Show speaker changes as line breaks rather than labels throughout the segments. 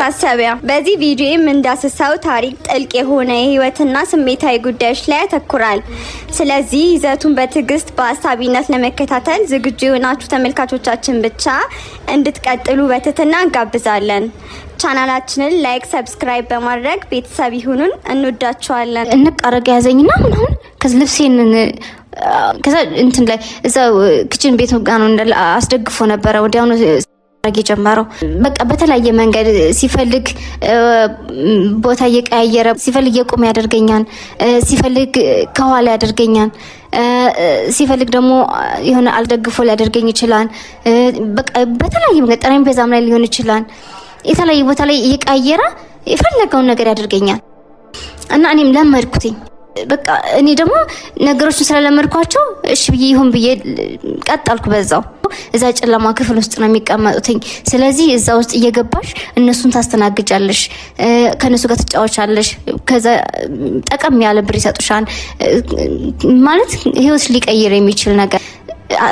ማሳሰቢያ፣ በዚህ ቪዲዮ የምንዳስሰው ታሪክ ጥልቅ የሆነ የህይወትና ስሜታዊ ጉዳዮች ላይ ያተኩራል። ስለዚህ ይዘቱን በትዕግስት በአሳቢነት ለመከታተል ዝግጁ የሆናችሁ ተመልካቾቻችን ብቻ እንድትቀጥሉ በትህትና እንጋብዛለን። ቻናላችንን like፣ subscribe በማድረግ ቤተሰብ ይሁኑን። እንወዳችኋለን።
እንቅ አረገ ያዘኝና ምናምን ከዚ ልብሴን ከዛ እንትን ላይ እዛው kitchen ቤት ጋር ነው እንዳለ አስደግፎ ነበረ። ወዲያውኑ የጀመረው በቃ በተለያየ መንገድ ሲፈልግ ቦታ እየቀያየረ፣ ሲፈልግ የቆመ ያደርገኛል፣ ሲፈልግ ከኋላ ያደርገኛል፣ ሲፈልግ ደግሞ የሆነ አልደግፎ ሊያደርገኝ ይችላል። በቃ በተለያየ መንገድ ጠረጴዛም ላይ ሊሆን ይችላል። የተለያየ ቦታ ላይ እየቀያየረ የፈለገውን ነገር ያደርገኛል እና እኔም ለመድኩትኝ። በቃ እኔ ደግሞ ነገሮችን ስለለመድኳቸው እሺ ብዬ ይሁን ብዬ ቀጠልኩ በዛው። እዛ ጨለማ ክፍል ውስጥ ነው የሚቀመጡትኝ። ስለዚህ እዛ ውስጥ እየገባሽ እነሱን ታስተናግጃለሽ፣ ከእነሱ ጋር ትጫወቻለሽ። ከዛ ጠቀም ያለ ብር ይሰጡሻል። ማለት ህይወት ሊቀይር የሚችል ነገር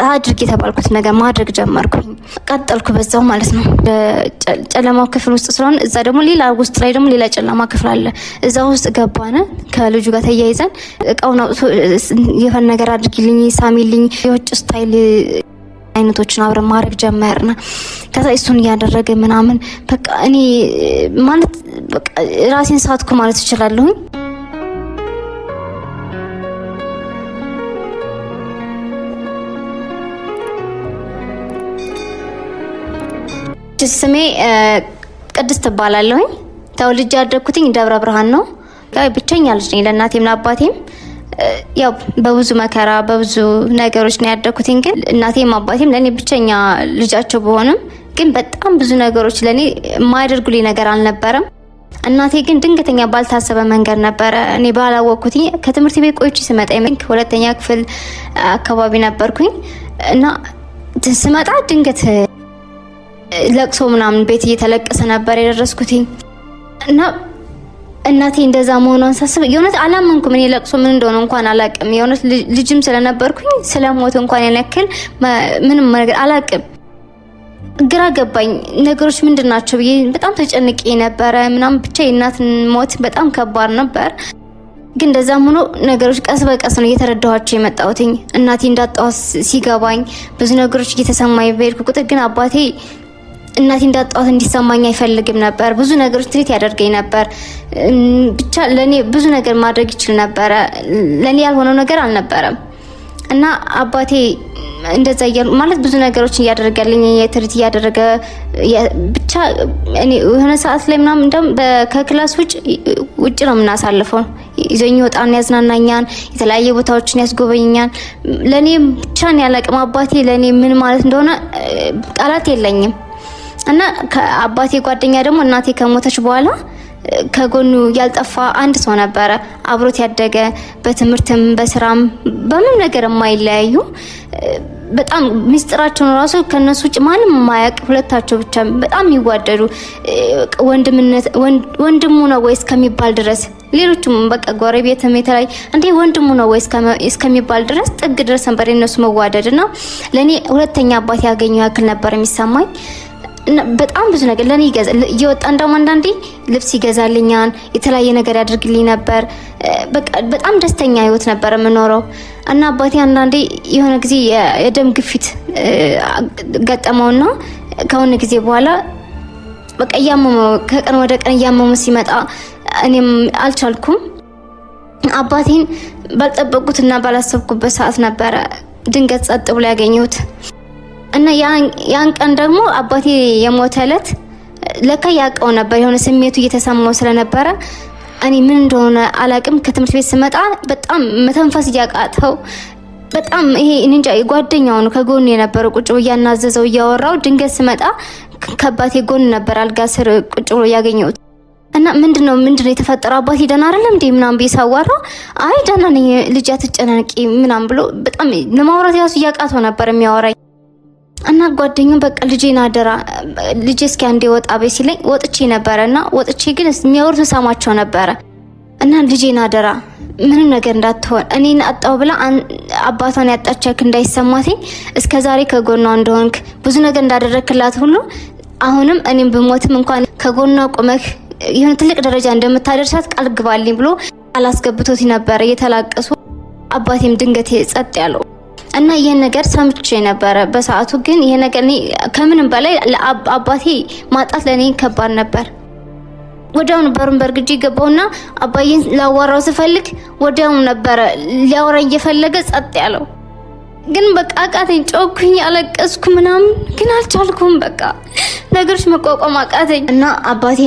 አድርግ የተባልኩት ነገር ማድረግ ጀመርኩኝ። ቀጠልኩ በዛው ማለት ነው። ጨለማው ክፍል ውስጥ ስለሆነ እዛ ደግሞ ሌላ ውስጥ ላይ ደግሞ ሌላ ጨለማ ክፍል አለ። እዛ ውስጥ ገባነ ከልጁ ጋር ተያይዘን እቃውን አውጥቶ የሆነ ነገር አድርጊልኝ፣ ሳሚልኝ፣ የውጭ style አይነቶችን አብረን ማድረግ ጀመርና ከዛ እሱን እያደረገ ምናምን በቃ እኔ ማለት በቃ ራሴን ሳትኩ ማለት እችላለሁኝ። ስሜ ቅድስት ትባላለሁኝ። ተወልጄ ያደግኩትኝ ደብረ ብርሃን ነው። ያው ብቸኛ ልጅ ነኝ ለእናቴም ለአባቴም። ያው በብዙ መከራ በብዙ ነገሮች ነው ያደግኩትኝ። ግን እናቴም አባቴም ለእኔ ብቸኛ ልጃቸው በሆንም ግን በጣም ብዙ ነገሮች ለእኔ የማያደርጉልኝ ነገር አልነበረም። እናቴ ግን ድንገተኛ ባልታሰበ መንገድ ነበረ እኔ ባላወቅኩትኝ። ከትምህርት ቤት ቆይቼ ስመጣ ሁለተኛ ክፍል አካባቢ ነበርኩኝ እና ስመጣ ድንገት ለቅሶ ምናምን ቤት እየተለቀሰ ነበር የደረስኩትኝ እና እናቴ እንደዛ መሆኗን ሳስብ የእውነት አላመንኩም። እኔ ለቅሶ ምን እንደሆነ እንኳን አላቅም። የእውነት ልጅም ስለነበርኩኝ ስለሞት እንኳን ያክል ምንም ነገር አላቅም። ግራ ገባኝ። ነገሮች ምንድን ናቸው ብዬ በጣም ተጨንቄ ነበረ ምናምን። ብቻ የእናትን ሞት በጣም ከባድ ነበር። ግን እንደዛም ሆኖ ነገሮች ቀስ በቀስ ነው እየተረዳኋቸው የመጣሁትኝ። እናቴ እንዳጣኋት ሲገባኝ ብዙ ነገሮች እየተሰማኝ በሄድኩ ቁጥር ግን አባቴ እናቴ እንዳጣኋት እንዲሰማኝ አይፈልግም ነበር። ብዙ ነገሮች treat ያደርገኝ ነበር። ብቻ ለኔ ብዙ ነገር ማድረግ ይችል ነበረ። ለኔ ያልሆነው ነገር አልነበረም እና አባቴ እንደዛ እያሉ ማለት ብዙ ነገሮችን እያደረገልኝ treat እያደረገ ብቻ እኔ የሆነ ሰዓት ላይ ምናምን እንደውም ከ class ውጭ ነው የምናሳልፈው። ይዞኝ ይወጣን፣ ያዝናናኛል፣ የተለያየ ቦታዎችን ያስጎበኘኛል። ለኔ ብቻ ነው ያላቅም አባቴ ለኔ ምን ማለት እንደሆነ ቃላት የለኝም። እና ከአባቴ ጓደኛ ደግሞ እናቴ ከሞተች በኋላ ከጎኑ ያልጠፋ አንድ ሰው ነበረ፣ አብሮት ያደገ፣ በትምህርትም በስራም በምንም ነገር የማይለያዩ፣ በጣም ሚስጥራቸውን ራሱ ከነሱ ውጭ ማንም የማያውቅ፣ ሁለታቸው ብቻ በጣም የሚዋደዱ፣ ወንድምነት ወንድሙ ነው ወይ እስከሚባል ድረስ፣ ሌሎቹም በቃ ጎረቤትም የተለያየ እንዴ ወንድሙ ነው ወይ እስከሚባል ድረስ ጥግ ድረስ ነበር የነሱ መዋደድ። እና ለኔ ሁለተኛ አባት ያገኘው ያክል ነበር የሚሰማኝ። እና በጣም ብዙ ነገር ለኔ ይገዛ እየወጣ እንደውም አንዳንዴ ልብስ ይገዛልኛል፣ የተለያየ ነገር ያደርግልኝ ነበር። በቃ በጣም ደስተኛ ህይወት ነበር የምኖረው። እና አባቴ አንዳንዴ የሆነ ጊዜ የደም ግፊት ገጠመውና ከሆነ ጊዜ በኋላ በቃ እያመመው ከቀን ወደ ቀን እያመመው ሲመጣ እኔም አልቻልኩም። አባቴን ባልጠበቅኩትና ባላሰብኩበት ሰዓት ነበረ ድንገት ጸጥ ብሎ ያገኘሁት። እና ያን ቀን ደግሞ አባቴ የሞተ ዕለት ለካ ያውቀው ነበር። የሆነ ስሜቱ እየተሰማው ስለነበረ እኔ ምን እንደሆነ አላቅም። ከትምህርት ቤት ስመጣ በጣም መተንፈስ እያቃተው፣ በጣም ይሄ እንጃ ጓደኛው ነው ከጎኑ የነበረው፣ ቁጭ ብሎ እያናዘዘው እያወራው ድንገት ስመጣ ከአባቴ ጎን ነበር አልጋ ስር ቁጭ ብሎ እያገኘሁት። እና ምንድነው የተፈጠረው፣ አባቴ ደህና አይደለም እንዴ ምናምን ብዬ ሳዋራው አይ ደህና ነኝ ልጅ አትጨናነቂ ምናምን ብሎ በጣም ለማውራት ያሱ እያቃተው ነበር የሚያወራኝ። እና ጓደኛው በቃ ልጄን አደራ ልጄ እስኪ አንዴ ወጣ በይ ሲለኝ ወጥቼ ነበረ። እና ወጥቼ ግን የሚያወሩትን ሰማቸው ነበረ። እና ልጄን አደራ ምንም ነገር እንዳትሆን፣ እኔን አጣው ብላ አባቷን ያጣች ያክል እንዳይሰማትኝ፣ እስከ ዛሬ ከጎኗ እንደሆንክ ብዙ ነገር እንዳደረግክላት ሁሉ አሁንም እኔም ብሞትም እንኳን ከጎኗ ቆመህ የሆነ ትልቅ ደረጃ እንደምታደርሳት ቃል ግባልኝ ብሎ አላስገብቶት ነበረ እየተላቀሱ። አባቴም ድንገት ጸጥ ያለው እና ይህን ነገር ሰምቼ ነበረ በሰዓቱ። ግን ይሄ ነገር ከምንም በላይ አባቴ ማጣት ለእኔ ከባድ ነበር። ወዲያውኑ በሩን በርግጄ ገባውና አባዬን ላዋራው ስፈልግ ወዲያውኑ ነበረ ሊያወራኝ እየፈለገ ጸጥ ያለው። ግን በቃ አቃተኝ፣ ጮኩኝ፣ አለቀስኩ ምናምን፣ ግን አልቻልኩም። በቃ ነገሮች መቋቋም አቃተኝ እና አባቴ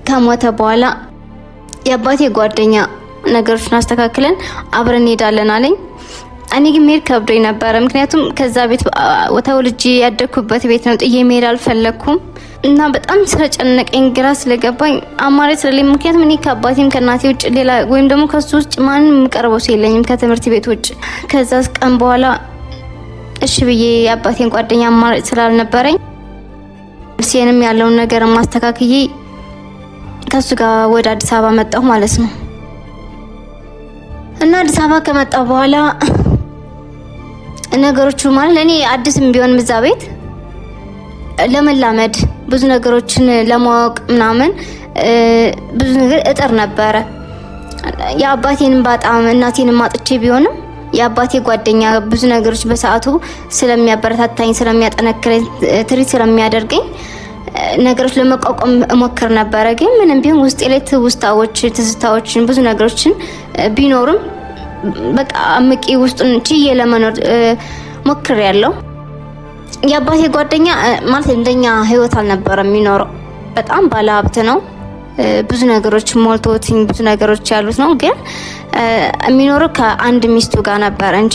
ከሞተ በኋላ የአባቴ ጓደኛ ነገሮችን አስተካክለን አብረን እንሄዳለን አለኝ። እኔ ግን መሄድ ከብዶኝ ነበረ። ምክንያቱም ከዛ ቤት ተወልጄ ያደግኩበት ቤት ነው፣ ጥዬ መሄድ አልፈለግኩም እና በጣም ስለጨነቀኝ ግራ ስለገባኝ አማራጭ ስለሌለኝ፣ ምክንያቱም እኔ ከአባቴም ከእናቴ ውጭ ሌላ ወይም ደግሞ ከሱ ውጭ ማንም የምቀርበው ሰው የለኝም ከትምህርት ቤት ውጭ። ከዛ ቀን በኋላ እሺ ብዬ የአባቴን ጓደኛ አማራጭ ስላልነበረኝ ልብሴንም ያለውን ነገር ማስተካክዬ ከሱ ጋር ወደ አዲስ አበባ መጣሁ ማለት ነው። እና አዲስ አበባ ከመጣሁ በኋላ ነገሮቹ ማለት ለእኔ አዲስም ቢሆን እዛ ቤት ለመላመድ ብዙ ነገሮችን ለማወቅ ምናምን ብዙ ነገር እጥር ነበረ። የአባቴንም ባጣም እናቴንም አጥቼ ቢሆንም የአባቴ ጓደኛ ብዙ ነገሮች በሰዓቱ ስለሚያበረታታኝ፣ ስለሚያጠነክረኝ፣ ትሪት ስለሚያደርገኝ ነገሮች ለመቋቋም እሞክር ነበረ። ግን ምንም ቢሆን ውስጤ ላይ ትውስታዎች፣ ትዝታዎችን ብዙ ነገሮችን ቢኖሩም በቃ አምቄ ውስጡን ችዬ ለመኖር ሞክሬያለሁ። የአባቴ ጓደኛ ማለት እንደኛ ህይወት አልነበረም የሚኖረው። በጣም ባለሀብት ነው። ብዙ ነገሮች ሞልቶት ብዙ ነገሮች ያሉት ነው። ግን የሚኖረው ከአንድ ሚስቱ ጋር ነበረ እንጂ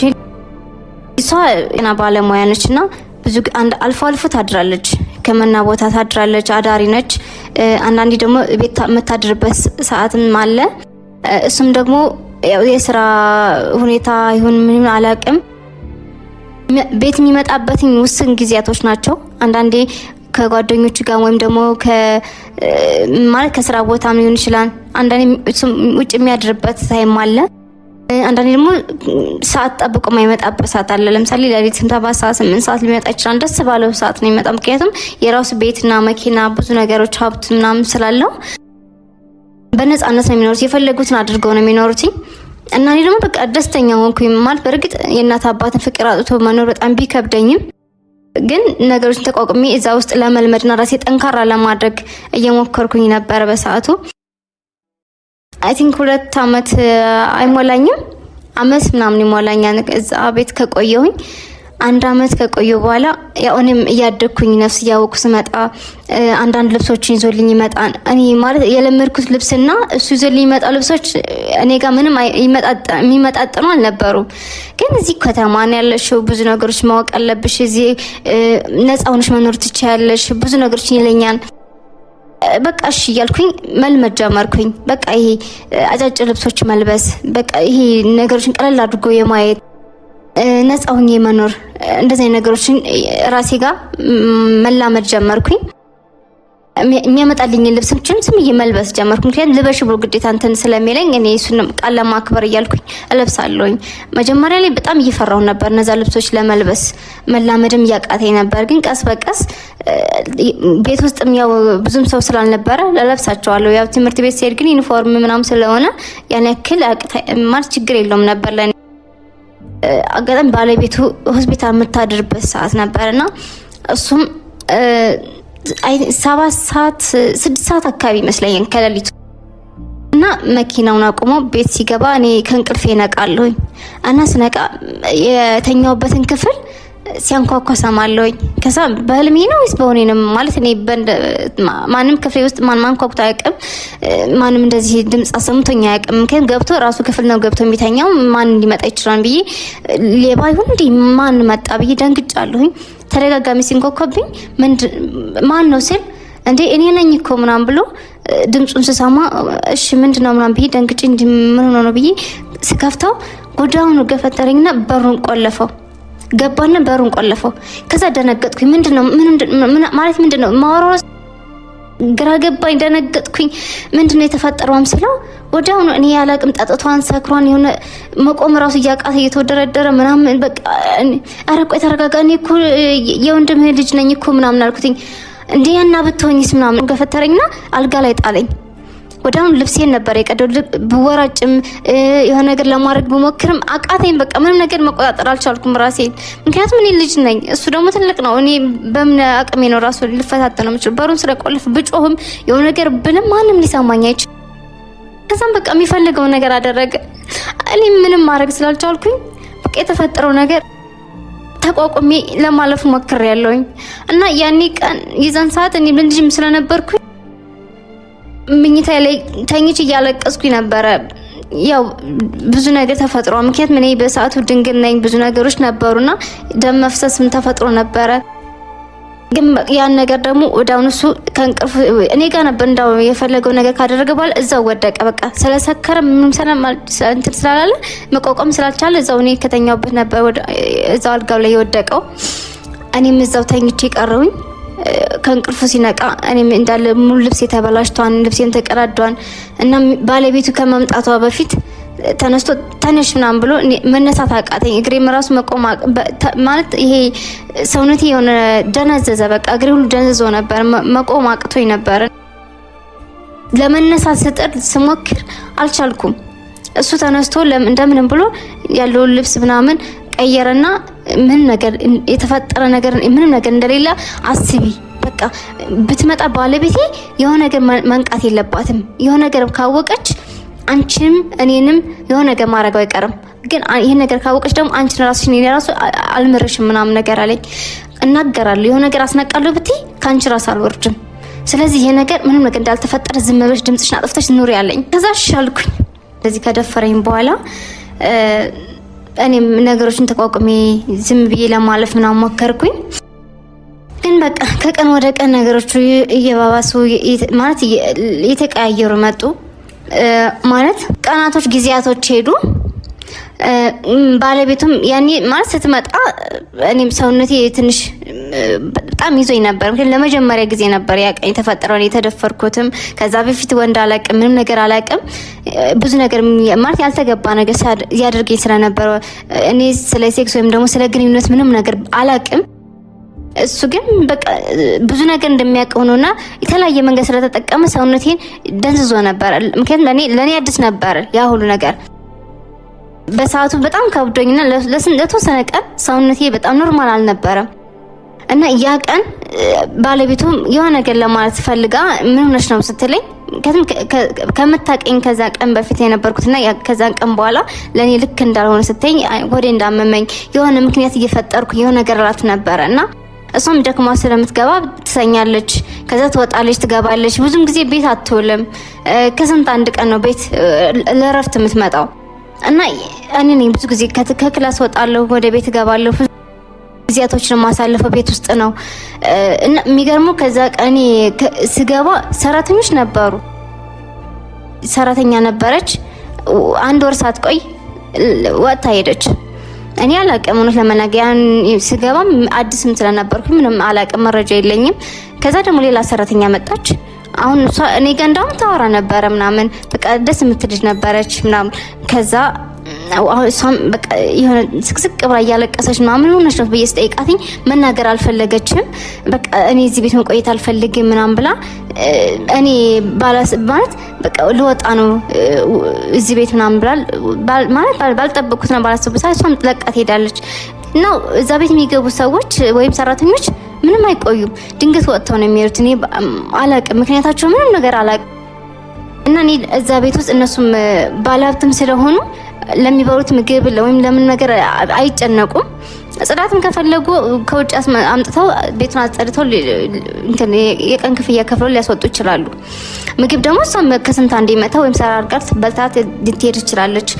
እሷ ጤና ባለሙያ ነች እና ብዙ አልፎ አልፎ ታድራለች፣ ሕክምና ቦታ ታድራለች፣ አዳሪ ነች። አንዳንዴ ደግሞ ቤት የምታድርበት ሰዓትም አለ። እሱም ደግሞ የስራ ሁኔታ ይሁን ምን አላውቅም፣ ቤት የሚመጣበት ውስን ጊዜያቶች ናቸው። አንዳንዴ ከጓደኞቹ ጋር ወይም ደግሞ ማለት ከስራ ቦታም ሊሆን ይችላል። አንዳንዴ ውጭ የሚያድርበት time አለ። አንዳንዴ ደግሞ ሰዓት ጠብቆ የማይመጣበት ሰዓት አለ። ለምሳሌ ሌሊት 7 ሰዓት 8 ሰዓት ሊመጣ ይችላል። ደስ ባለው ሰዓት ነው የሚመጣ። ምክንያቱም የራሱ ቤትና መኪና ብዙ ነገሮች ሀብት ምናምን ስላለው በነፃነት ነው የሚኖሩት። የፈለጉትን አድርገው ነው የሚኖሩት። እና እኔ ደግሞ በቃ ደስተኛ ሆንኩኝ። ማለት በእርግጥ የእናት አባትን ፍቅር አጥቶ መኖር በጣም ቢከብደኝም ግን ነገሮችን ተቋቁሜ እዛ ውስጥ ለመልመድና ራሴ ጠንካራ ለማድረግ እየሞከርኩኝ ነበረ በሰዓቱ። I think 2 አመት አይሞላኝም፣ አመት ምናምን ይሞላኛል እዛ ቤት ከቆየሁኝ። 1 አመት ከቆየሁ በኋላ ያው እኔም እያደግኩኝ ነፍስ እያወኩ ስመጣ አንዳንድ ልብሶችን ይዞልኝ ይመጣል። እኔ ማለት የለመድኩት ልብስና እሱ ይዞልኝ ይመጣ ልብሶች እኔ ጋር ምንም የሚመጣጥኑ አልነበሩም። ግን እዚህ ከተማ ነው ያለሽው፣ ብዙ ነገሮች ማወቅ አለብሽ፣ እዚህ ነፃ ሆነሽ መኖር ትችያለሽ፣ ብዙ ነገሮችን ይለኛል። በቃ እሺ እያልኩኝ መልመድ ጀመርኩኝ። በቃ ይሄ አጫጭር ልብሶች መልበስ፣ በቃ ይሄ ነገሮችን ቀለል አድርጎ የማየት፣ ነፃ ሆኜ መኖር፣ እንደዚህ ነገሮችን ራሴ ጋር መላመድ ጀመርኩኝ። የሚያመጣልኝን ልብሶችን ስም መልበስ ጀመርኩ። ምክንያቱም ልበሽ ብሎ ግዴታ እንትን ስለሚለኝ እኔ እሱን ቃል ለማክበር እያልኩኝ እለብሳለሁኝ። መጀመሪያ ላይ በጣም እየፈራሁ ነበር እነዛ ልብሶች ለመልበስ፣ መላመድም እያቃተኝ ነበር። ግን ቀስ በቀስ ቤት ውስጥም ያው ብዙም ሰው ስላልነበረ እለብሳቸዋለሁ። ያው ትምህርት ቤት ሲሄድ ግን ዩኒፎርም ምናምን ስለሆነ ያን ያክል ማለት ችግር የለውም ነበር ለኔ። አጋጣሚ ባለቤቱ ሆስፒታል የምታድርበት ሰዓት ነበርና እሱም 7 ሰዓት 6 ሰዓት አካባቢ ይመስለኛል ከሌሊቱ እና መኪናውን አቁሞ ቤት ሲገባ እኔ ከእንቅልፌ ነቃለሁኝ እና ስነቃ የተኛውበትን ክፍል ሲያንኳኳ ሰማለሁኝ። ከዛ በህልሜ ነው ወይስ በሆኔ ነው ማለት እኔ ማንም ክፍሌ ውስጥ ማን ማንኳኩቶ አያውቅም። ማንም እንደዚህ ድምጽ አሰምቶኝ አያውቅም። ምክንያቱም ገብቶ ራሱ ክፍል ነው ገብቶ የሚተኛው፣ ማን ሊመጣ ይችላል ብዬ ሌባ ይሁን እንዴ ማን መጣ ብዬ ደንግጫለሁኝ። ተደጋጋሚ ሲንኳኳብኝ ማን ነው ስል እንዴ እኔ ነኝ እኮ ምናምን ብሎ ድምጹን ስሰማ እሺ ምንድነው ምናምን ብዬ ደንግጬ እንዲ ምን ሆኖ ነው ብዬ ስከፍተው ጎዳውኑ ገፈተረኝና በሩን ቆለፈው። ገባና በሩን ቆለፈው። ከዛ ደነገጥኩኝ። ምንድነው ማለት ምንድነው ማወራው ግራ ገባኝ፣ ደነገጥኩኝ። ምንድነው የተፈጠረው ስለው ወዲያውኑ እኔ ያላቅም ጠጥቷን ሰክሯን የሆነ መቆም ራሱ እያቃተ እየተወደረደረ ምናምን በቃ ኧረ ቆይ ተረጋጋ፣ እኔ እኮ የወንድምህ ልጅ ነኝ እኮ ምናምን አልኩትኝ። እንዴ ያና ብትሆኝስ ምናምን ገፈተረኝና አልጋ ላይ ጣለኝ። ወዲያውኑ ልብሴን ነበር የቀደው። ብወራጭም የሆነ ነገር ለማድረግ ብሞክርም አቃተኝ። በቃ ምንም ነገር መቆጣጠር አልቻልኩም ራሴን። ምክንያቱም እኔ ልጅ ነኝ፣ እሱ ደግሞ ትልቅ ነው። እኔ በምን አቅሜ ነው ራሱ ልፈታተነው የምችለው? በሩን ስለቆልፍ ብጮህም የሆነ ነገር ብልም ማንም ሊሰማኝ አይችልም። ከዛም በቃ የሚፈልገው ነገር አደረገ። እኔ ምንም ማድረግ ስላልቻልኩኝ በቃ የተፈጠረው ነገር ተቋቁሜ ለማለፍ ሞክሬያለሁኝ እና ያኔ ቀን የዛን ሰዓት እኔ ልጅም ስለነበርኩኝ ምኝታ ላይ ተኝቼ እያለቀስኩኝ ነበረ። ያው ብዙ ነገር ተፈጥሮ ምክንያቱም እኔ በሰዓቱ ድንግል ነኝ። ብዙ ነገሮች ነበሩና ደም መፍሰስም ተፈጥሮ ነበረ። ግን ያን ነገር ደግሞ ወዲያውኑ እሱ ከእንቅልፉ እኔ ጋር ነበር እንዳው የፈለገው ነገር ካደረገ በኋላ እዛው ወደቀ። በቃ ስለሰከረ ምንም እንትን ስላላለ መቋቋም ስላልቻለ እዛው እኔ ከተኛሁበት ነበር እዛው አልጋው ላይ የወደቀው። እኔም እዛው ተኝቼ ቀረሁኝ። ከእንቅልፉ ሲነቃ እኔም እንዳለ ሙሉ ልብሴ ተበላሽቷን፣ ልብሴም ተቀዳዷን እና ባለቤቱ ከመምጣቷ በፊት ተነስቶ ተነሽ ምናምን ብሎ መነሳት አቃተኝ። እግሬም ራሱ መቆም ማለት ይሄ ሰውነቴ የሆነ ደነዘዘ። በቃ እግሬ ሁሉ ደንዝዞ ነበር፣ መቆም አቅቶኝ ነበር። ለመነሳት ስጥር ስሞክር አልቻልኩም። እሱ ተነስቶ እንደምንም ብሎ ያለውን ልብስ ምናምን ቀየረና ምን ነገር የተፈጠረ ነገር ምንም ነገር እንደሌለ አስቢ በቃ ብትመጣ ባለቤቴ የሆነ ነገር መንቃት የለባትም። የሆነ ነገር ካወቀች አንቺንም እኔንም የሆነ ነገር ማድረገው አይቀርም። ግን ይህን ነገር ካወቀች ደግሞ አንቺን ራስሽን እኔ ራሱ አልምርሽም ምናምን ነገር አለኝ። እናገራለሁ የሆነ ነገር አስነቃለሁ ብትይ ከአንቺ ራስ አልወርድም። ስለዚህ ይሄ ነገር ምንም ነገር እንዳልተፈጠረ ዝም ብለሽ ድምፅሽን አጥፍተሽ ኑሪ አለኝ። ከዛ እሺ አልኩኝ። እንደዚህ ከደፈረኝ በኋላ እኔም ነገሮችን ተቋቁሜ ዝም ብዬ ለማለፍ ምናምን ሞከርኩኝ። ግን በቃ ከቀን ወደ ቀን ነገሮቹ እየባባሱ ማለት እየተቀያየሩ መጡ። ማለት ቀናቶች፣ ጊዜያቶች ሄዱ። ባለቤቱም ያኔ ማለት ስትመጣ እኔም ሰውነቴ ትንሽ በጣም ይዞኝ ነበር። ምክንያቱም ለመጀመሪያ ጊዜ ነበር ያ ቀን የተፈጠረውን የተደፈርኩትም። ከዛ በፊት ወንድ አላቅም፣ ምንም ነገር አላቅም። ብዙ ነገር ማለት ያልተገባ ነገር ያደርገኝ ስለነበረ እኔ ስለ ሴክስ ወይም ደግሞ ስለ ግንኙነት ምንም ነገር አላቅም። እሱ ግን በቃ ብዙ ነገር እንደሚያውቀው ነውና የተለያየ መንገድ ስለተጠቀመ ሰውነቴን ደንዝዞ ነበር። ምክንያቱም ለኔ አዲስ ነበር ያ ሁሉ ነገር። በሰዓቱ በጣም ከብዶኝና ለተወሰነ ቀን ሰውነቴ በጣም normal አልነበረም። እና ያ ቀን ባለቤቱ የሆነ ነገር ለማለት ፈልጋ ምን ሆነሽ ነው ስትለኝ፣ ከምታቀኝ ከዛ ቀን በፊት የነበርኩትና ከዛን ቀን በኋላ ለኔ ልክ እንዳልሆነ ስትለኝ፣ ሆዴ እንዳመመኝ የሆነ ምክንያት እየፈጠርኩ የሆነ ነገር እላት ነበረ እና እሷም ደክማ ስለምትገባ ትተኛለች። ከዛ ትወጣለች፣ ትገባለች። ብዙም ጊዜ ቤት አትውልም። ከስንት አንድ ቀን ነው ቤት ለእረፍት የምትመጣው። እና እኔ ነኝ ብዙ ጊዜ ከ class ወጣለሁ፣ ወደ ቤት እገባለሁ። ጊዜያቶችን የማሳልፈው ቤት ውስጥ ነው። እና የሚገርመው ከዛ ቀን ስገባ ሰራተኞች ነበሩ። ሰራተኛ ነበረች። አንድ ወር ሳትቆይ ወጥታ ሄደች። እኔ አላቅም፣ እውነት ለመናገር ያን ስገባም አዲስም ስለነበርኩ ምንም አላቅም፣ መረጃ የለኝም። ከዛ ደግሞ ሌላ ሰራተኛ መጣች። አሁን እሷ እኔ ጋር እንዳውም ታወራ ነበረ ምናምን፣ በቃ ደስ የምትልጅ ነበረች ምናምን። ከዛ እሷም በቃ የሆነ ስቅስቅ ብላ እያለቀሰች ምናምን ሆነች ነው ብዬ ስጠይቃትኝ መናገር አልፈለገችም። በቃ እኔ እዚህ ቤት መቆየት አልፈልግም ምናምን ብላ እኔ ባላስ ማለት በቃ ልወጣ ነው እዚህ ቤት ምናምን ብላ ማለት ባልጠበቅኩትና ባላሰብኩት ሰዓት እሷም ለቃ ትሄዳለች። እና እዛ ቤት የሚገቡ ሰዎች ወይም ሰራተኞች ምንም አይቆዩም፣ ድንገት ወጥተው ነው የሚሄዱት። እኔ አላቅም፣ ምክንያታቸው ምንም ነገር አላቅም። እና እኔ እዛ ቤት ውስጥ እነሱም ባለሀብትም ስለሆኑ ለሚበሉት ምግብ ወይም ለምን ነገር አይጨነቁም። ጽዳትም ከፈለጉ ከውጭ አምጥተው ቤቱን አጸድተው የቀን ክፍያ ከፍለው ሊያስወጡ ይችላሉ። ምግብ ደግሞ እሷም ከስንት አንዴ መታ ወይም ሰራ አድርጋ በልታት ልትሄድ ትችላለች።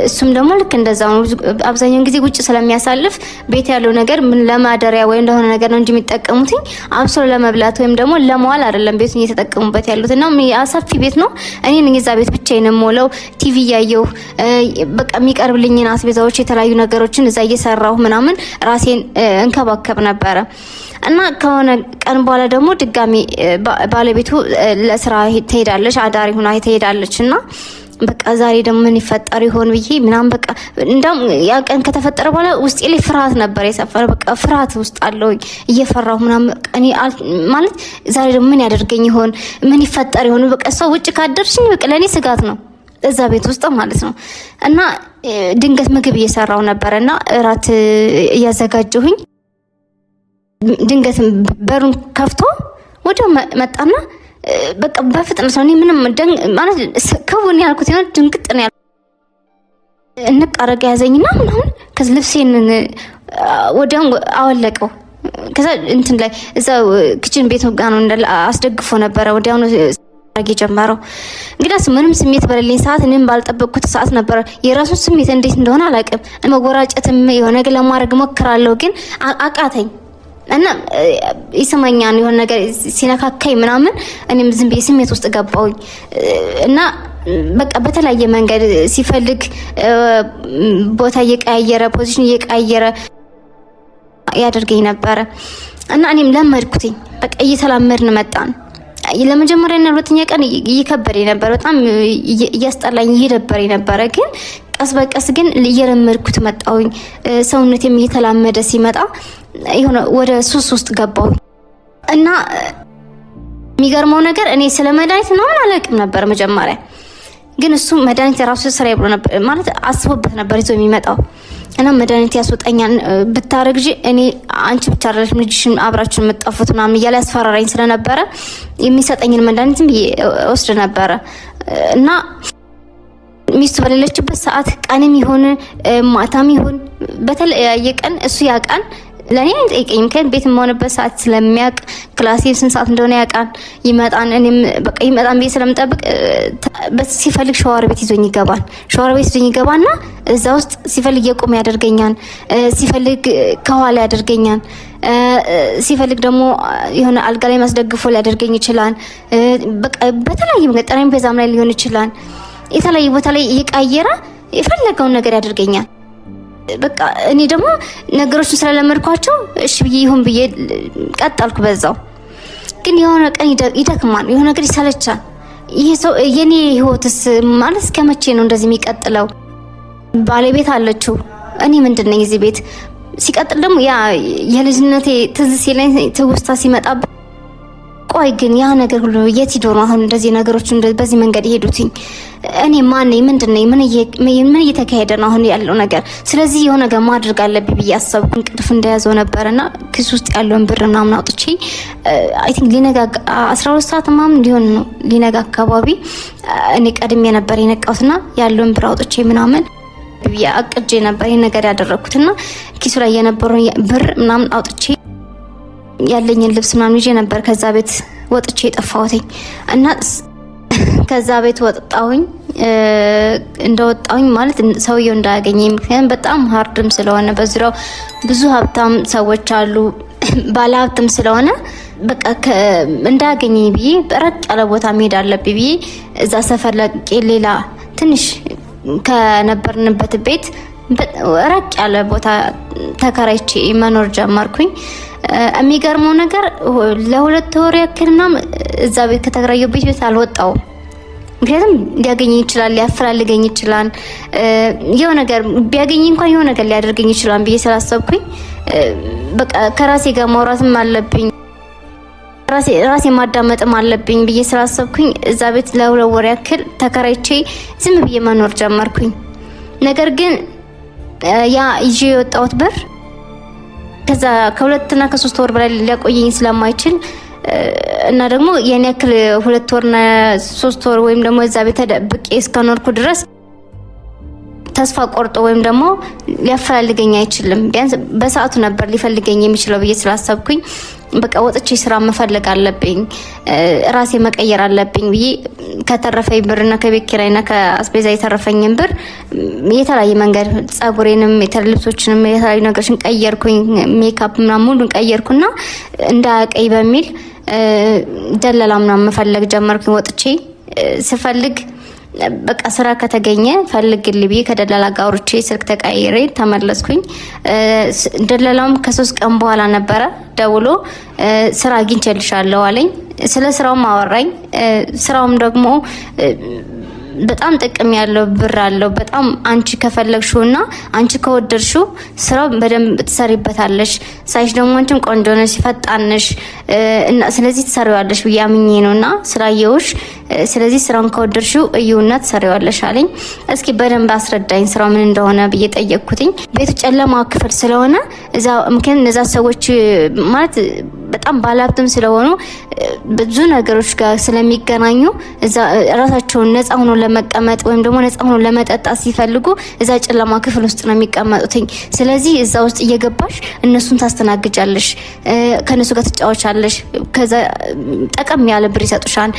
እሱም ደግሞ ልክ እንደዛው ነው። አብዛኛውን ጊዜ ውጭ ስለሚያሳልፍ ቤት ያለው ነገር ምን ለማደሪያ ወይም ለሆነ ነገር ነው እንጂ የሚጠቀሙት አብስሎ ለመብላት ወይም ደግሞ ለመዋል አይደለም ቤቱን እየተጠቀሙበት ያሉት። እና ሰፊ ቤት ነው። እኔ ነኝ እዛ ቤት ብቻዬን የምውለው፣ ቲቪ እያየሁ በቃ የሚቀርብልኝን አስቤዛዎች የተለያዩ ነገሮችን እዛ እየሰራሁ ምናምን ራሴን እንከባከብ ነበረ። እና ከሆነ ቀን በኋላ ደግሞ ድጋሚ ባለቤቱ ለስራ ትሄዳለች፣ አዳሪ ሁና ትሄዳለች። እና በቃ ዛሬ ደግሞ ምን ይፈጠር ይሆን ብዬ ምናምን በቃ እንዳውም ያ ቀን ከተፈጠረ በኋላ ውስጤ ላይ ፍርሃት ነበር የሰፈረ። በቃ ፍርሃት ውስጥ አለሁኝ እየፈራሁ ምናምን እኔ ማለት ዛሬ ደግሞ ምን ያደርገኝ ይሆን፣ ምን ይፈጠር ይሆን? በቃ እሷ ውጭ ካደርሽኝ በቃ ለእኔ ስጋት ነው እዛ ቤት ውስጥ ማለት ነው። እና ድንገት ምግብ እየሰራው ነበረ እና እራት እያዘጋጀሁኝ ድንገት በሩን ከፍቶ ወዲያው መጣና በቃ በፍጥነት ነው። እኔ ምንም ማለት ክውን ያልኩት የሆነ ድንግጥ ነው ያልኩት። እንቅ አደረገ ያዘኝና ምናምን ከዚ ልብሴን ወዲያው አወለቀው። ከዛ እንትን ላይ እዛ kitchen ቤት ጋር ነው እንዳለ አስደግፎ ነበረ። ወዲያውኑ ማድረግ የጀመረው እንግዲያስ ምንም ስሜት በሌለኝ ሰዓት እኔም ባልጠበቅኩት ሰዓት ነበረ። የራሱን ስሜት እንዴት እንደሆነ አላውቅም። መጎራጨትም የሆነ ነገር ለማድረግ ሞክራለሁ፣ ግን አቃተኝ እና ይሰማኛል የሆነ ነገር ሲነካካኝ ምናምን እኔም ዝም ብዬ ስሜት ውስጥ ገባሁኝ እና በቃ በተለያየ መንገድ ሲፈልግ ቦታ እየቀያየረ position እየቀያየረ ያደርገኝ ነበረ እና እኔም ለመድኩትኝ። በቃ እየተላመድን መጣን። ለመጀመሪያና ሁለተኛ ቀን እየከበደኝ ነበር፣ በጣም እያስጠላኝ እየደበረኝ ነበረ። ግን ቀስ በቀስ ግን እየለመድኩት መጣሁኝ። ሰውነቴም እየተላመደ ሲመጣ የሆነ ወደ ሱስ ውስጥ ገባሁኝ እና የሚገርመው ነገር እኔ ስለ መድኃኒት ምናምን አላውቅም ነበር መጀመሪያ። ግን እሱ መድኃኒት የራሱ ስራዬ ብሎ ነበር ማለት አስቦበት ነበር ይዞ የሚመጣው እና መድኃኒት ያስወጣኛል ብታረግዢ እኔ አንቺ ብቻ አይደለሽም ልጅሽን አብራችሁን የምትጠፉት ምናምን እያለ ያስፈራራኝ ስለነበረ የሚሰጠኝን መድኃኒትም ወስድ ነበረ እና ሚስቱ በሌለችበት ሰዓት ቀንም ይሁን ማታም ይሁን በተለያየ ቀን እሱ ያውቃል። ለእኔ አይጠይቀኝም። ምክንያቱም ቤት የምሆንበት ሰዓት ስለሚያውቅ class ኤ ስንት ሰዓት እንደሆነ ያውቃል። ይመጣን እኔም በቃ ይመጣን ቤት ስለምጠብቅ ሲፈልግ ሸዋር ቤት ይዞኝ ይገባል። ሸዋር ቤት ይዞኝ ይገባና እዛ ውስጥ ሲፈልግ የቆመ ያደርገኛል፣ ሲፈልግ ከኋላ ያደርገኛል፣ ሲፈልግ ደግሞ የሆነ አልጋ ላይ ማስደግፎ ሊያደርገኝ ይችላል። በቃ በተለያየ መንገድ ጠረጴዛም ላይ ሊሆን ይችላል። የተለያየ ቦታ ላይ እየቀያየረ የፈለገውን ነገር ያደርገኛል። በቃ እኔ ደግሞ ነገሮችን ስለለመድኳቸው እሺ ብዬ ይሁን ብዬ ቀጠልኩ በዛው። ግን የሆነ ቀን ይደክማል፣ የሆነ ነገር ይሰለቻል። ይሄ ሰው የኔ ህይወትስ ማለት እስከ መቼ ነው እንደዚህ የሚቀጥለው? ባለቤት አለችው፣ እኔ ምንድን ነኝ እዚህ ቤት? ሲቀጥል ደግሞ ያ የልጅነቴ ትዝ ሲለኝ ትውስታ ሲመጣብኝ ቆይ ግን ያ ነገር ሁሉ የት ሂዶ ነው አሁን እንደዚህ ነገሮች በዚህ መንገድ የሄዱትኝ? እኔ ማን ነኝ? ምንድን ነኝ? ምን እየተካሄደ ነው አሁን ያለው ነገር? ስለዚህ የሆነ ነገር ማድረግ አለብኝ ብዬ አሰብኩ። እንቅልፍ እንደያዘው ነበርና ኪስ ውስጥ ያለውን ብር ምናምን አውጥቼ I think ሊነጋ 12 ሰዓት ምናምን ሊሆን ነው ሊነጋ አካባቢ እኔ ቀድሜ ነበር የነቃሁትና ያለውን ብር አውጥቼ ምናምን ብዬ አቅጄ ነበር ይሄን ነገር ያደረኩትና ኪሱ ላይ የነበረውን ብር ምናምን አውጥቼ ያለኝን ልብስ ምናምን ይዤ ነበር ከዛ ቤት ወጥቼ የጠፋሁትኝ እና ከዛ ቤት ወጣሁኝ። እንደወጣሁኝ ማለት ሰውየው እንዳያገኘኝ፣ ምክንያቱም በጣም hard ም ስለሆነ በዙሪያው ብዙ ሀብታም ሰዎች አሉ፣ ባለ ሀብትም ስለሆነ በቃ እንዳያገኘኝ ብዬ ራቅ ያለ ቦታ መሄድ አለብኝ ብዬ እዛ ሰፈር ለቅቄ ሌላ ትንሽ ከነበርንበት ቤት ራቅ ያለ ቦታ ተከራይቼ መኖር ጀመርኩኝ። የሚገርመው ነገር ለሁለት ወር ያክል ምናምን እዛ ቤት ከተከራየሁበት ቤት አልወጣሁም። ምክንያቱም ሊያገኘኝ ይችላል፣ ሊያፈላልገኝ ይችላል፣ የሆነ ነገር ቢያገኘኝ እንኳን የሆነ ነገር ሊያደርገኝ ይችላል ብዬ ስላሰብኩኝ በቃ ከራሴ ጋር ማውራትም አለብኝ፣ ራሴ ማዳመጥም አለብኝ ብዬ ስላሰብኩኝ እዛ ቤት ለሁለት ወር ያክል ተከራይቼ ዝም ብዬ መኖር ጀመርኩኝ። ነገር ግን ያ ይዤ የወጣሁት ብር ከዛ ከሁለትና ከሶስት ወር በላይ ሊያቆየኝ ስለማይችል እና ደግሞ የኔ ያክል 2 ወርና 3 ወር ወይም ደግሞ እዛ ቤት ተደብቄ እስከኖርኩ ድረስ ተስፋ ቆርጦ ወይም ደግሞ ሊያፈላልገኝ አይችልም። ቢያንስ በሰዓቱ ነበር ሊፈልገኝ የሚችለው ብዬ ስላሰብኩኝ በቃ ወጥቼ ስራ መፈለግ አለብኝ፣ ራሴ መቀየር አለብኝ ብዬ ከተረፈኝ ብርና ከቤት ኪራይና ከአስቤዛ የተረፈኝን ብር የተለያየ መንገድ ጸጉሬንም፣ ልብሶችንም፣ የተለያዩ ነገሮችን ቀየርኩኝ። ሜካፕ ምናምን ሙሉን ቀየርኩና እንዳያቀይ በሚል ደለላ ምናምን መፈለግ ጀመርኩኝ። ወጥቼ ስፈልግ በቃ ስራ ከተገኘ ፈልግልኝ ብዬ ከደላላ ጋር አውርቼ ስልክ ተቀይሬ ተመለስኩኝ። ደላላውም ከ3 ቀን በኋላ ነበረ ደውሎ ስራ አግኝቼልሻለሁ አለኝ። ስለ ስራውም አወራኝ። ስራውም ደግሞ በጣም ጥቅም ያለው ብር አለው። በጣም አንቺ ከፈለግሽውና አንቺ ከወደድሽው ስራው በደንብ ትሰሪበታለሽ። ሳይሽ ደግሞ አንቺም ቆንጆ ነሽ፣ ፈጣን ነሽ እና ስለዚህ ትሰሪዋለሽ ብዬ አምኜ ነውና ስላየሁሽ፣ ስለዚህ ስራውን ከወደድሽው እዩና ትሰሪዋለሽ አለኝ። እስኪ በደንብ አስረዳኝ ስራው ምን እንደሆነ ብዬ ጠየቅኩትኝ። ቤቱ ጨለማ ክፍል ስለሆነ እዛ ምክንያት እነዛ ሰዎች ማለት በጣም ባለሀብትም ስለሆኑ ብዙ ነገሮች ጋር ስለሚገናኙ እዛ ራሳቸውን ነፃ ሆኖ ለመቀመጥ ወይም ደግሞ ነፃ ሆኖ ለመጠጣት ሲፈልጉ እዛ ጨለማ ክፍል ውስጥ ነው የሚቀመጡትኝ። ስለዚህ እዛ ውስጥ እየገባሽ እነሱን ታስተናግጃለሽ፣ ከእነሱ ጋር ትጫወቻለሽ። ከዛ ጠቀም ያለ ብር ይሰጡሻል።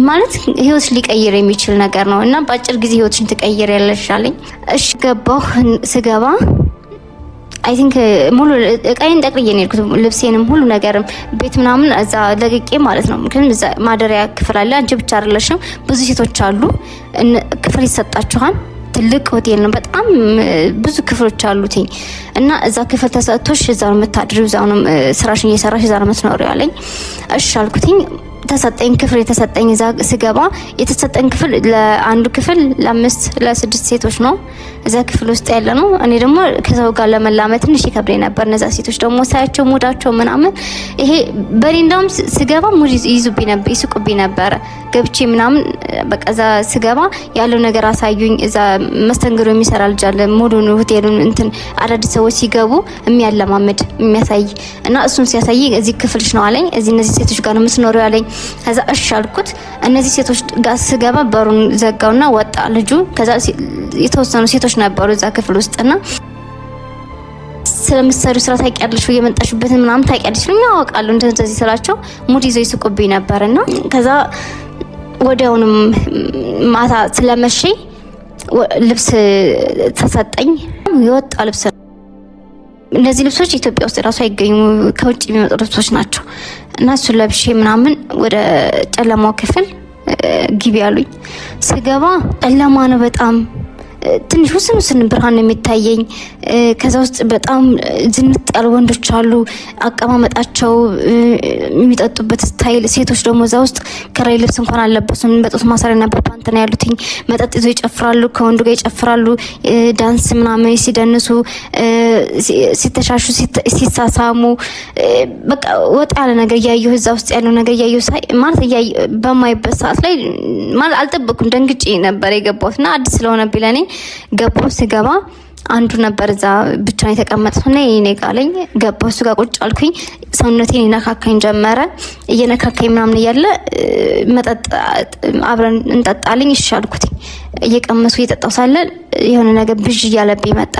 ማለት ህይወት ሊቀይር የሚችል ነገር ነው እና በአጭር ጊዜ ህይወትሽን ትቀይር ያለሽ አለኝ። እሺ ገባሁ። ስገባ I think ሙሉ እቃዬን ጠቅልዬ ነው የሄድኩት። ልብሴንም ሁሉ ነገርም ቤት ምናምን እዛ ለቅቄ ማለት ነው። ምክንያቱም እዛ ማደሪያ ክፍል አለ። አንቺ ብቻ አይደለሽም፣ ብዙ ሴቶች አሉ። ክፍል ይሰጣችኋል። ትልቅ ሆቴል ነው። በጣም ብዙ ክፍሎች አሉት እና እዛ ክፍል ተሰጥቶሽ እዛ ነው የምታድሪው፣ እዛ ነው ስራሽን እየሰራሽ እዛ ነው የምትኖሪው አለኝ። እሺ አልኩትኝ። ተሰጠኝ ክፍል የተሰጠኝ። እዛ ስገባ የተሰጠኝ ክፍል ለአንዱ ክፍል ለአምስት ለስድስት ሴቶች ነው እዛ ክፍል ውስጥ ያለ ነው። እኔ ደግሞ ከሰው ጋር ለመላመድ ትንሽ ይከብደኝ ነበር። እነዛ ሴቶች ደግሞ ሳያቸው mood ኣቸው ምናምን ይሄ በእኔ እንደውም ስገባ mood ይይዙብኝ ነበር፣ ይስቁብኝ ነበረ። ገብቼ ምናምን በቃ እዛ ስገባ ያለው ነገር አሳዩኝ። እዛ መስተንግዶ የሚሰራ ልጅ አለ፣ ሙሉን ሆቴሉን እንትን አዳዲስ ሰዎች ሲገቡ የሚያለማምድ የሚያሳይ እና እሱን ሲያሳይ እዚህ ክፍልሽ ነው አለኝ። እዚህ እነዚህ ሴቶች ጋር ነው የምትኖሪው አለኝ። ከዛ እሺ አልኩት። እነዚህ ሴቶች ጋር ስገባ በሩን ዘጋውና ወጣ ልጁ። ከዛ የተወሰኑ ሴቶች ነበሩ እዛ ክፍል ውስጥና ስለምትሰሪው ስራ ታውቂያለሽ ወይ የመጣሽበትን ምናምን ታውቂያለሽ ሲሉኝ አውቃለሁ እንደዚህ ስላቸው mood ይዘው ይስቁብኝ ነበርና ከዛ ወዲያውንም ማታ ስለመሸ ልብስ ተሰጠኝ። የወጣ ልብስ፣ እነዚህ ልብሶች ኢትዮጵያ ውስጥ ራሱ አይገኙም፣ ከውጭ የሚመጡ ልብሶች ናቸው። እና እሱን ለብሼ ምናምን ወደ ጨለማው ክፍል ግቢ አሉኝ። ስገባ ጨለማ ነው በጣም፣ ትንሽ ውስን ውስን ብርሃን ነው የሚታየኝ። ከዛ ውስጥ በጣም ዝንጥ ያሉ ወንዶች አሉ። አቀማመጣቸው፣ የሚጠጡበት style። ሴቶች ደግሞ እዛ ውስጥ ከላይ ልብስ እንኳን አልለበሱም። በጡት ማሰሪያና በፓንት ነው ያሉትኝ። መጠጥ ይዞ ይጨፍራሉ፣ ከወንዱ ጋር ይጨፍራሉ። ዳንስ ምናምን ሲደንሱ፣ ሲተሻሹ፣ ሲሳሳሙ በቃ ወጣ ያለ ነገር እያየሁ እዛ ውስጥ ያለው ነገር እያየሁ ሳይ ማለት በማይበት ሰዓት ላይ ማለት አልጠበቅኩም። ደንግጬ ነበር የገባሁት እና አዲስ ስለሆነብኝ ለእኔ ገባሁ። ስገባ አንዱ ነበር እዛ ብቻ የተቀመጠው እና የኔ ቃለኝ ገባሁ። እሱ ጋር ቁጭ አልኩኝ። ሰውነቴን ይነካካኝ ጀመረ። እየነካካኝ ምናምን እያለ መጠጥ አብረን እንጠጣልኝ። እሺ አልኩት። እየቀመሱ እየጠጣው ሳለ የሆነ ነገር ብዥ እያለብኝ መጣ።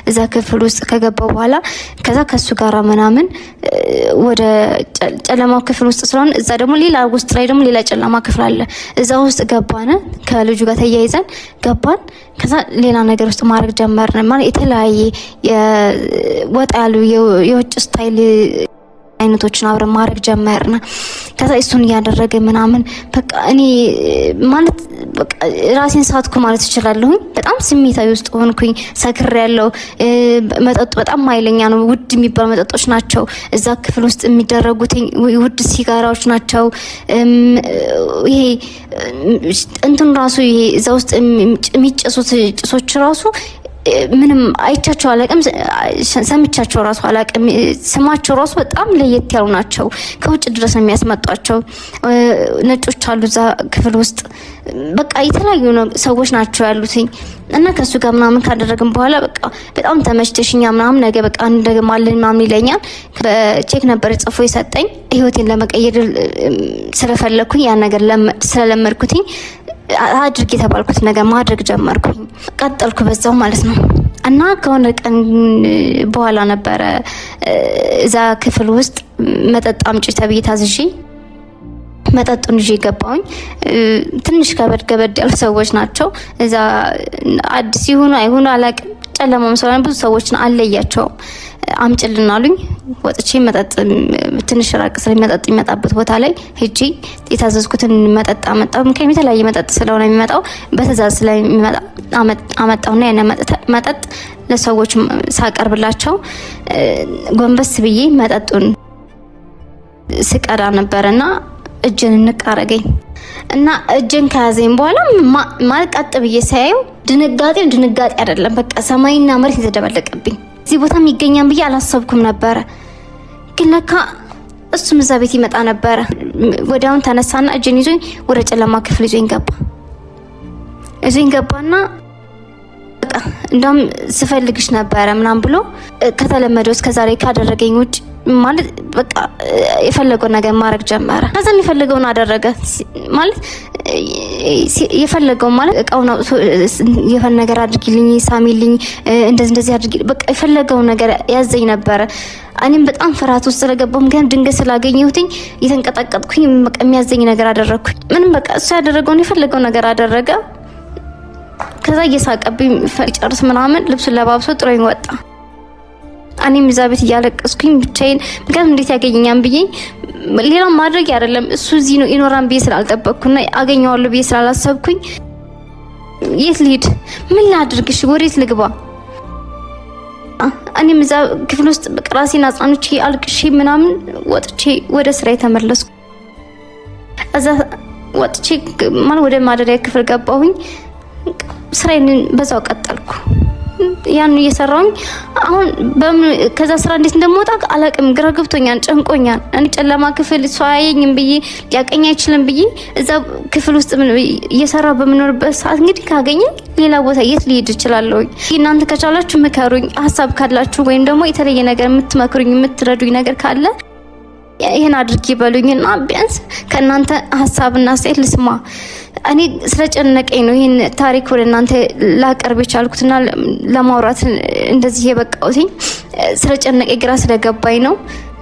እዛ ክፍል ውስጥ ከገባው በኋላ ከዛ ከሱ ጋራ ምናምን ወደ ጨለማው ክፍል ውስጥ ስለሆነ እዛ ደግሞ ሌላ ውስጥ ላይ ደግሞ ሌላ ጨለማ ክፍል አለ። እዛ ውስጥ ገባን። ከልጁ ጋር ተያይዘን ገባን። ከዛ ሌላ ነገር ውስጥ ማድረግ ጀመርን። ማለት የተለያየ ወጣ ያሉ የውጭ style አይነቶችን አብረን ማድረግ ጀመርን። ከዛ እሱን እያደረገ ምናምን በቃ እኔ ማለት በቃ ራሴን ሳትኩ ማለት እችላለሁኝ። በጣም ስሜታዊ ውስጥ ሆንኩኝ። ሰክር ያለው መጠጡ በጣም ኃይለኛ ነው። ውድ የሚባሉ መጠጦች ናቸው እዛ ክፍል ውስጥ የሚደረጉት፣ ውድ ሲጋራዎች ናቸው። ይሄ እንትን ራሱ ይሄ እዛ ውስጥ የሚጨሱት ጭሶች ራሱ ምንም አይቻቸው አላቅም፣ ሰምቻቸው ራሱ አላቅም። ስማቸው ራሱ በጣም ለየት ያሉ ናቸው። ከውጭ ድረስ ነው የሚያስመጧቸው። ነጮች አሉ እዛ ክፍል ውስጥ፣ በቃ የተለያዩ ሰዎች ናቸው ያሉትኝ እና ከእሱ ጋር ምናምን ካደረግን በኋላ በቃ በጣም ተመችተሽኛ ምናምን ነገ በቃ እንደግማለን ምናምን ይለኛል። በቼክ ነበር ጽፎ የሰጠኝ። ህይወቴን ለመቀየር ስለፈለግኩኝ ያን ነገር ስለለመድኩትኝ አድርግ የተባልኩት ነገር ማድረግ ጀመርኩኝ። ቀጠልኩ በዛው ማለት ነው። እና ከሆነ ቀን በኋላ ነበረ እዛ ክፍል ውስጥ መጠጥ አምጪ ተብዬ ታዝዤ መጠጡን ይዤ ገባሁኝ። ትንሽ ከበድ ከበድ ያሉ ሰዎች ናቸው እዛ፣ አዲስ ይሁኑ አይሁኑ አላውቅም። ጨለማም ስለሆነ ብዙ ሰዎችን አለያቸውም። አምጭልን አሉኝ። ወጥቼ መጠጥ ትንሽ ራቅ ስለሚመጠጥ የሚመጣበት ቦታ ላይ ሄጄ የታዘዝኩትን መጠጥ አመጣሁ። ምክንያቱም የተለያየ መጠጥ ስለሆነ የሚመጣው በትእዛዝ ስለሚመጣ አመጣሁና ያን መጠጥ ለሰዎች ሳቀርብላቸው ጎንበስ ብዬ መጠጡን ስቀዳ ነበርና እጄን እንቅ አረገኝ እና እጄን ከያዘኝ በኋላ ማለት ቀጥ ብዬ ሳየው ድንጋጤው ድንጋጤ አይደለም፣ በቃ ሰማይና መሬት የተደበለቀብኝ። እዚህ ቦታ ይገኛል ብዬ አላሰብኩም ነበረ፣ ግን ለካ እሱም እዛ ቤት ይመጣ ነበረ። ወዲያውን ተነሳና እጄን ይዞኝ ወደ ጨለማ ክፍል ይዞኝ ገባ። ይዞኝ ገባና በቃ እንደውም ስፈልግሽ ነበረ ምናምን ብሎ ከተለመደው እስከዛሬ ካደረገኝ ውጭ ማለት በቃ የፈለገውን ነገር ማድረግ ጀመረ። ከዛም የፈለገውን አደረገ ማለት የፈለገውን ማለት እቃውን አውጥቶ የፈለገ ነገር አድርጊልኝ፣ ሳሚልኝ፣ እንደዚህ እንደዚህ አድርጊልኝ፣ በቃ የፈለገውን ነገር ያዘኝ ነበረ። እኔም በጣም ፍርሃት ውስጥ ስለገባሁ ምክንያቱም ድንገት ስላገኘሁትኝ እየተንቀጠቀጥኩኝ በቃ የሚያዘኝ ነገር አደረግኩኝ። ምንም በቃ እሱ ያደረገውን የፈለገውን ነገር አደረገ። ከዛ እየሳቀብኝ ጨርስ ምናምን ልብሱን ለባብሶ ጥሎኝ ወጣ። እኔም እዛ ቤት እያለቀስኩኝ ብቻዬን፣ ምክንያቱም እንዴት ያገኘኛል ብዬ ሌላው ማድረግ አይደለም እሱ እዚህ ነው ይኖራን ብዬ ስላልጠበቅኩና አገኘዋለሁ ብዬ ስላላሰብኩኝ የት ልሂድ? ምን ላድርግሽ? ወዴት ልግባ? እኔም እዛ ክፍል ውስጥ በቃ ራሴን አጽናንቼ አልቅሼ ምናምን ወጥቼ ወደ ስራ የተመለስኩ። እዛ ወጥቼ ማለት ወደ ማደሪያ ክፍል ገባሁኝ። ስራዬን በዛው ቀጠልኩ። ያን እየሰራሁኝ አሁን በምን ከዛ ስራ እንዴት እንደምወጣ አላቅም። ግራ ገብቶኛል፣ ጨንቆኛል። እኔ ጨለማ ክፍል ሰው አያየኝም ብዬ ሊያቀኝ አይችልም ብዬ እዛ ክፍል ውስጥ እየሰራ በምኖርበት ሰዓት እንግዲህ ካገኘኝ ሌላ ቦታ የት ሊሄድ እችላለሁ? እናንተ ከቻላችሁ ምከሩኝ፣ ሀሳብ ካላችሁ ወይም ደግሞ የተለየ ነገር የምትመክሩኝ የምትረዱኝ ነገር ካለ ይህን አድርጊ በሉኝና ቢያንስ ከእናንተ ሀሳብና አስተያየት ልስማ። እኔ ስለጨነቀኝ ነው ይህን ታሪክ ወደ እናንተ ላቀርብ የቻልኩትና ለማውራት እንደዚህ የበቃሁትኝ ስለጨነቀኝ ግራ ስለገባኝ ነው።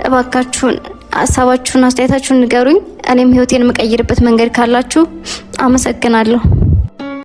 እባካችሁን ሀሳባችሁን አስተያየታችሁን ንገሩኝ። እኔም ህይወቴን የምቀይርበት መንገድ ካላችሁ አመሰግናለሁ።